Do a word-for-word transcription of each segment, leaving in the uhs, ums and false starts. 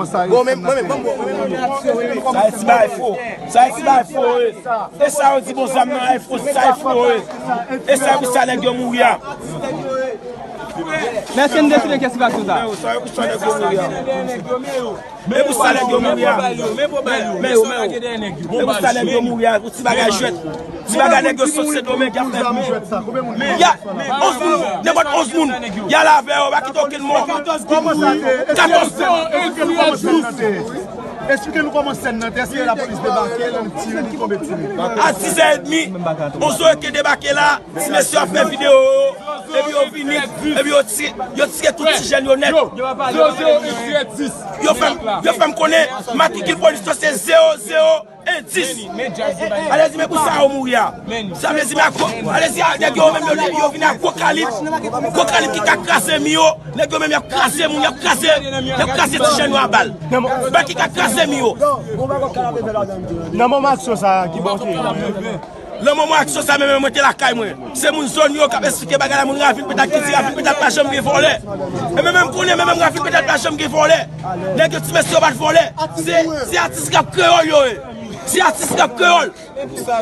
kòman sa yo. Bon, men, mwen, men, ban m, bon, bon, bon, bon. Sa e ti bagay fo. Sa e ti bagay fo, wi. E sa yo di bon zam nan, e fo, sa e fo, wi. E sa e pou sa nèg yo mouri a. Men èske n deside kiyès ki va sou sa? Sa e pou sa nèg yo mouri a. E pou sa nèg yo mouri a. Men yo, men yo. E pou sa nèg yo mouri a. Pou ti bagay jwèt. Ti bagay nèg yo sot Sendomeng y ap fè. Ya, onz moun, nenpòt onz moun. Y al avè yo, pa kite okenn mò. Katòz moun. Esplike nou kòman sèn nan te. Èske lapolis debake, l tire, li tonbe tire? A dis è edmi, onz yo te debake la, ti mesye ap fè videyo yo, epi yo vini, epi yo tire, yo tire tout ti jèn yo nèt. Yo fè m, yo fè m konnen, matrikil polis yo se zewo zewo en dis. Alèzi, men pou sa yo mouri a. Sa vle di, men a gwo, alèzi, a nèg yo menm yo, yo vini a gwo kalib, gwo kalib ki ka kraze mi yo. Nèg yo menm y ap kraze moun, y ap kraze, y ap kraze ti jèn yo a bal. Bal ki ka kraze mi yo. Nan moman aksyon sa a, ki bò w te ye? Nan moman aksyon sa a, menm mwen te lakay mwen. Se moun zòn yo k ap esplike bagay la, moun Ravin Petat ki di Ravin Petat pa janm gen vòlè. E menm mwen konnen, menm Ravin Petat pa janm gen vòlè. Nèg yo ti mesye yo pa t vòlè. Se, se atis rap kreyòl yo ye. Se atis rap kreyòl.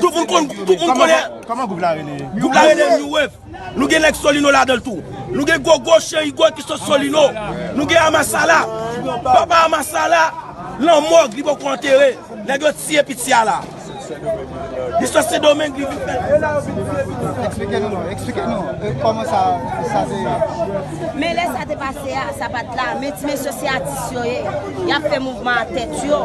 Tout moun konn, tout moun konnen. Kòman gwoup la rele? Gwoup la rele New Wave. Nou gen nèg Solino ladan l tou. Nou gen gwo gwo Chen Igo ki sot Solino. Nou gen Amasala. Papa Amasala, lanmò, li poko antere. Nèg yo tiye piti a la. Li sot Sendomeng, li vin fè. Eksplike nou non, eksplike nou, eh, kòman sa, sa te ye. Men lè sa te pase a, sa pa t la. Men ti mesye se atis yo ye. Y ap fè mouvman a tèt yo.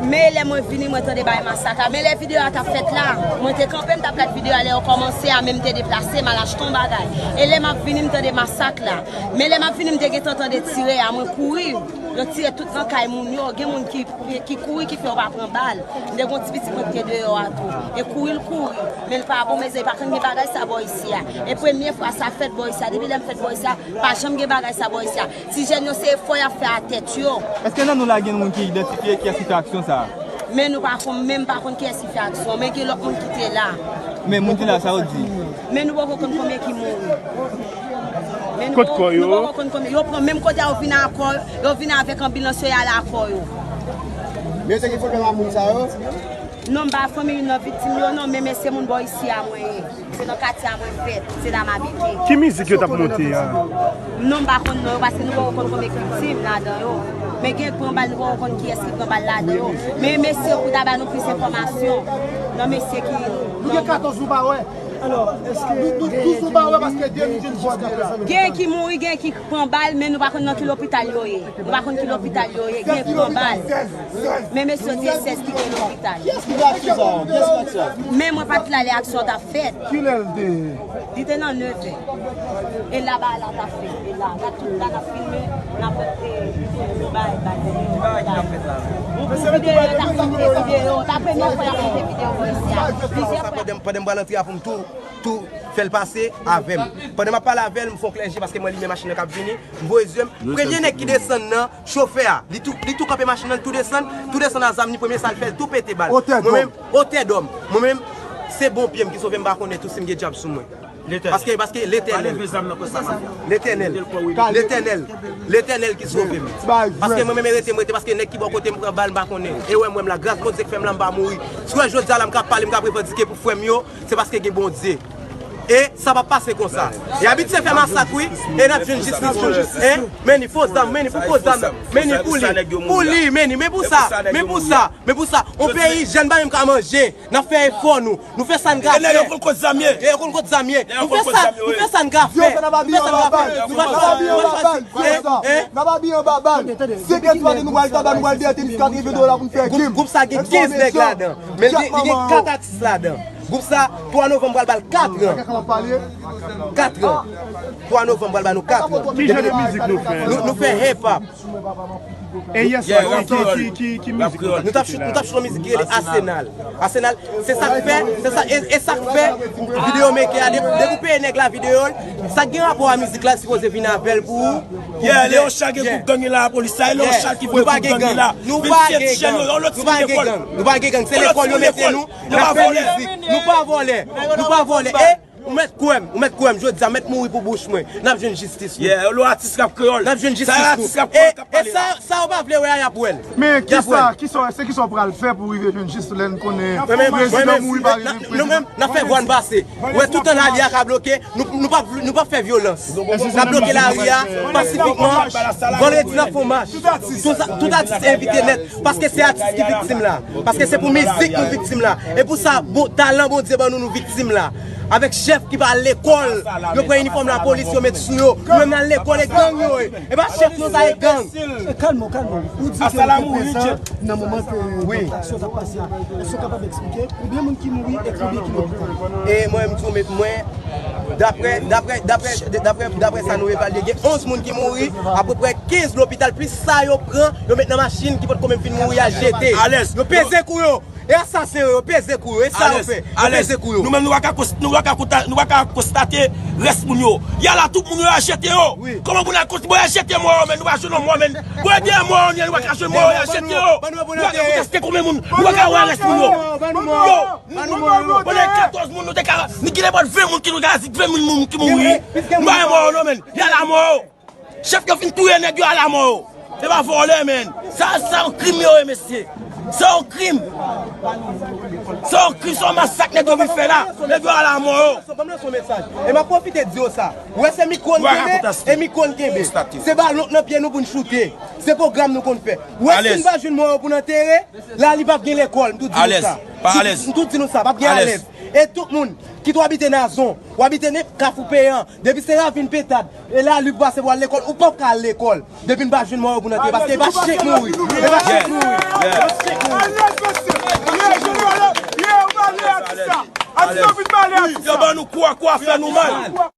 Men lè mwen vini, mwen tande bay masak la. Men lè videyo a t ap fèt la, mwen te kanpe, m t ap gad videyo a lè yo kòmanse a, men m te deplase, m al achte yon bagay. E lè m ap vini, m tande masak la. Men lè m ap vini, m te gentan tande tire a, mwen kouri. Yo tire tout nan kay moun yo. Gen moun ki, ki kouri, ki fè yo pa pran bal. M te gen yon ti pitit mwen ki te deyò a tou. E kouri l kouri. Men l pa bon, mezanmi, pa konn gen bagay sa bò isi a. E premye fwa sa fèt bò isi a. Depi lè m fèt bò isi a, pa janm gen bagay sa bò isi a. Ti jèn yo, se efò y ap fè a tèt yo. Èske nan nou la gen moun ki idantifye kiyès ki fè aksyon sa a? Men nou pa konn, men m pa konn kiyès ki fè aksyon, men gen lòt moun ki te la. Men moun ki la, sa yo di? Men nou poko konn konbyen ki mouri. Men nou Kot poko, kò yo? Nou poko konn konbyen. Yo pran menm kote a, yo vin a kò, yo vin avèk anbilans yo, y al a kò yo. Men se ki pwoblèm a moun sa yo? Non, m pa fanmi youn nan viktim yo, non, men, men se moun bò isi a mwen ye. Se nan katye a mwen fèt, se la m abite. Ki mizik yo t ap monte a? Non, m pa konn non yo, paske nou poko konn konbyen ki viktim ladan yo. Men gen pran bal, nou poko konn kiyès ki pran bal ladan yo. Men mesye yo pou ta ba nou plis enfòmasyon nan mesye ki. Nou gen katòz nou pa wè. Nou, nou douz nou pa wè paske de minit jiskaprezan. Gen ki mouri, gen ki pran bal, men nou pa konn nan ki lopital yo ye. Nou pa konn ki lopital yo ye, gen ki pran bal. Men mesye yo di e sèz ki te lopital. Kiyès ki fè aksyon sa a? Kiyès ki fè aksyon? Men mwen pa t la lè aksyon t ap fèt. Kilè l te ye? Li te nan nevè. E laba a la t ap fèt. E la, gad tout la n ap filme, n ap, e, bay, bay. Ou pou videyo, yo t ap monte videyo. Pa premye fwa y ap monte videyo bò isi a. Plizyè fwa. Pandan, pandan m pral antre a pou m tou, tou fè l pase avè m. Pandan m ap pale avè l, m fè yon klè je paske mwen limen machin nan k ap vini. M voye zye m. Premye nèg ki desann nan, chofè a. Li tou, li tou kanpe machin nan, li tou desann, tou desann a zam li, premye sa l fè, l tou pete bal. Mwen menm, otè dòm. Mwen menm, se bon pye m ki sove m, pa konnen tou si m gen dyab sou mwen. Paske, paske Letènèl. Letènèl. Letènèl. Letènèl ki sove m. Paske mwen menm rete, m rete, paske nèg ki bò kote m pran bal, m pa konnen. E wè m wè m la, gras Bondye k fè m la, m pa mouri. Si w wè jodi a la, m ka pale, m ka revandike pou frè m yo, se paske gen Bondye. E sa p ap pase konsa. E abitye fè masak, wi. E n ap jwenn jistis nou. Hein? Men ni fo zam, men ni pou fo zam. Men ni pou li. Pou li, men ni. Men pou sa, men pou sa, men pou sa. On peyi jèn pa menm ka manje. N ap fè efò nou. Nou fè sa n ka fè. E yo konn kot zam ye. E yo konn kot zam ye. Nou fè sa, nou fè sa n ka fè. Nou fè sa n ka fè. Nou pa chwazi. Hein? Hein? Gwoup, gwoup sa gen kenz nèg ladan. Men li gen, li gen kat atis ladan. Gwoup sa, twa novanm pral ba l kat an. Kat an. Twa novanm pral ba nou kat an. Ki jan de mizik nou fè? Nou, nou fè hip hop. E yè swa, ki, ki, ki, ki, ki mizik nou t ap choute? Nou t ap choute yon mizik ki rele Asenal. Asenal, se sa k fè, se sa, e, e sa k fè videyo meke a, de, depi w peye nèg la videyo l, sa k gen rapò a mizik la, l sipoze vin avè l pou ou. Yeah, Leon Charles gen gwoup gang li la, lapolis la, e Leon Charles ki voye gwoup gang li la. Nou pa gen gang. Nou pa gen gang. Nou pa gen gang. Nou pa gen gang. Se lekòl yo mete nou. N ap fè mizik. Nou pa vòlè. Nou pa vòlè. E ou mèt kwè m, ou mèt kwè m, jodi a, mèt mouri pou bouch mwen. N ap jwenn jistis nou. Yeah, lo atis rap kreyòl. N ap jwenn jistis nou. E, e sa, sa yo pa vle wè a, y ap wè l. Men kisa, kisa, se kisa w pral fè pou rive jwenn jistis lè n konnen prezidan mouri pa rive prezidan? Nou menm, n ap fè vwa n pase. Ou wè tout an lari a ka bloke, nou, nou p ap, nou p ap fè vyolans. N ap bloke lari a pasifikman. Vandredi n ap fè yon mach. Tout sa, tout atis envite nèt, paske se atis ki viktim la. Paske se pou mizik nou viktim la. E pou sa, bon, talan Bondye ban nou, nou viktim la. Avèk chèf ki pa al lekòl, yo pran inifòm lapolis, yo met sou yo. Yo menm nan lekòl, e gang yo ye. E pa chèf nou sa, e gang. Kalme w, kalme w. Ou di ke nou te prezan nan moman ke tantasyon t ap pase a. Èske w kapab eksplike? Konbyen moun ki mouri e konbyen ki lopital? E mwen, m di w, men mwen, daprè, daprè, daprè, daprè, daprè sa nou evalye, gen onz moun ki mouri, apeprè kenz lopital, plis sa yo pran, yo met nan machin ki potko menm fin mouri a jete. Yo peze kou yo. E asasen yo, yo peze kou yo. E sa yo fè. Yo peze kou yo. Nou menm nou pa ka konst-, nou pa ka konta-, nou pa ka konstate rès moun yo. Y a la tout moun yo a jete yo. Kòman pou n al konst-, bon, y a jete mò yo, men nou pa jwenn yon mò, men. Bon, e dèyè mò yo, nou pa ka jwenn mò yo, y a jete yo. Nou pa ka konstaste konbyen moun, nou pa ka wè rès moun yo. Yo, nou, nou, nou, nou, pandan katòz moun, nou te ka, nou gen nenpòt ven moun ki nou ka di, ven moun, moun ki mouri. Nou pa wè mò yo, non, men. Y a la mò yo. Chèf yo fin touye nèg yo a lamò yo. Se pa vòlè, men. Sa, sa yon krim yo ye, mesye. Se yon krim. Se yon krim, se yon masak nèg yo vin fè la. Nèg yo al a mò yo. Ban m lanse yon mesaj. E m ap pwofite di yo sa. Ou wè se mikwo n kenbe, e mikwo n kenbe. Se balon k nan pye nou pou n choute. Se pwogram nou konn fè. Ou wè si n pa jwenn mò yo pou n antere, Lalib p ap gen lekòl, m tou di nou sa. M tou di nou sa, p ap gen alèz. E tout moun ki tou abite Nazon, ou abite Kafou Peyan, depi se Ravin Pentad, e Lalib pase pou al lekòl, ou p ap ka al lekòl. Depi n pa jwenn mò yo pou n antre, paske e pa chyen k mouri. E pa chyen k mouri. E pa chyen k mouri. Yo ban nou kwa, kwa fè nou mal.